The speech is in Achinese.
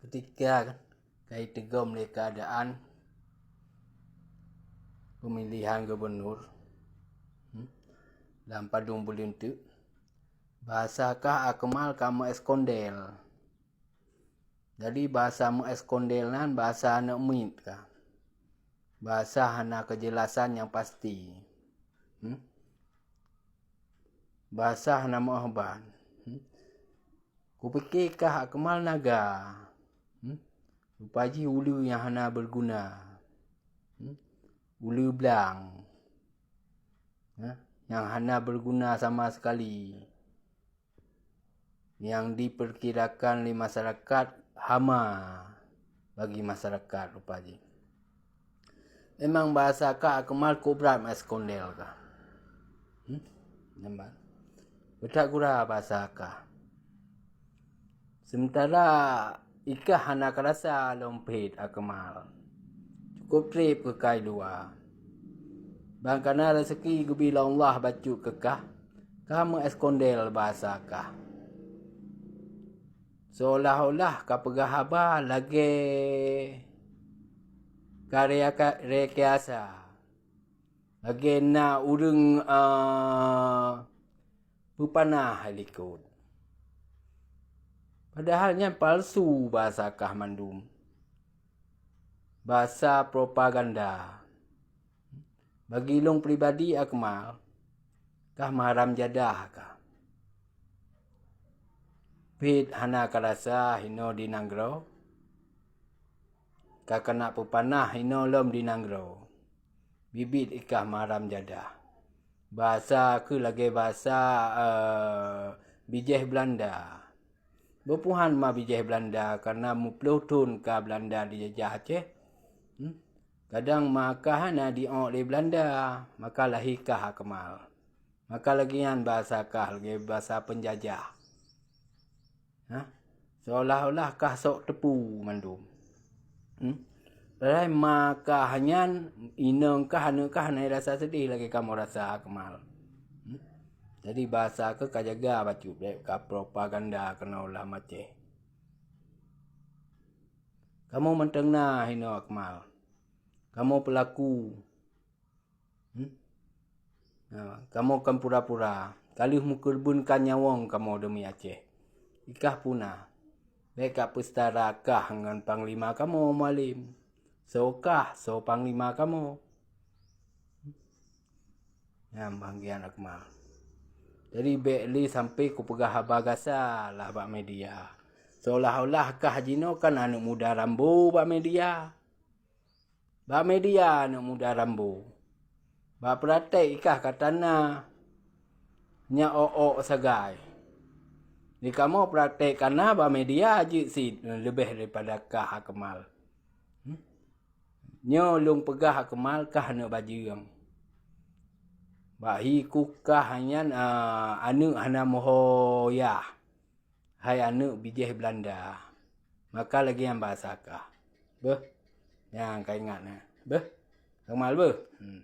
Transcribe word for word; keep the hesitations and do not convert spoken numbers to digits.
Ketika ka iteugom lé keuadaan pemilihan gubernur, hmm, lam padum buleuen teuk, bahasa kah Akmal ka meueskondel. Jadi bahasa meueskondel nan bahasa aneuk miet ka. Bahasa hana keujelasan nyang pasti. Hmm? Bahasa hana meuohban. Hmm? Kupike kah Akmal naga. Hmm? Rupa jih uleue nyang hana berguna. Hmm? Uleue blang. Ha? Nyang hana berguna sama sekali. Nyang diperkirakan lé masyarakat hama bagi masyarakat rupa jih. Memang bahasa kah Akmal kobrat meueskondel kah. Hmm? Nampak? Beutak gura bahasa kah. Sementara ikah hana karasa lom phét Akmal. Cukup treb keu kai luwa. Ban kana raseuki geubi lé Allah bacut keu kah, ka meueskondel bahasa kah. Seolah-olah ka peugah haba lagée ka reaka-, rekayasa. Lagée na ureuëng, a, peupanah likot. Padahal nyan palsu bahasa kah mandum. Bahasa propaganda. Bagi lôn pribadi Akmal, kah meuharam jadah kah. Phét hana karasa hinoe di nanggroe, ka keuneuk peupanah hinoe lom di nanggroe. Biet-biet ikah meuharam jadah. Bahasa keuh lagée bahasa, eh, bijéh Beulanda. Beupuhan ma bijéh Beulanda, kareuna meuploh thon ka Beulanda jijajah Aceh. Hmm? Kadang ma kah hana jiôk lé Beulanda, maka lahé kah Akmal. Maka lagée nyan bahasa kah lagée bahasa peunjajah. Ha? Seolah-olah kah sok teupeu mandum. Hmm? Padahai ma kah nyan, inong kah, aneuk kah hana rasa seudeh lagée kamoe rasa Akmal. Hmm? Jadi bahasa keuh ka jaga bacut, bék ka propaganda keunoe lam Aceh. Kamoe mantong na hinoe Akmal. Kamoe peulaku. Hmm? Ha, kamoe kon pura-pura. Ka lheueh meukeureubeuen kan nyawöng kamoe deumi Aceh. Ikah puna. Bék ka peuseutara kah ngon panglima kamoe, Mualem. Soe kah, soe panglima kamoe? Nyan bahagian Akmal. Jadi bék lé sampai kupeugah haba gasa lah bak media. Seolah-olah kah jinoe kan aneuk muda Rambo bak media. Bak media aneuk muda Rambo. Bak praktek ikah ka tana nyak ôk-ôk sagai. Di kamoe praktek kana bak media jeuet cit leubeh daripada kah Akmal. Hmm? Nyoe lôn peugah Akmal kah aneuk bajeueng. Bak hi kukah nyan, a, aneuk hana meuho yah. Hai aneuk bijéh Beulanda. Maka lagée nyan bahasa kah. Beuh. Nyang ka ingat na. Beuh. Akmal beuh. Hmm.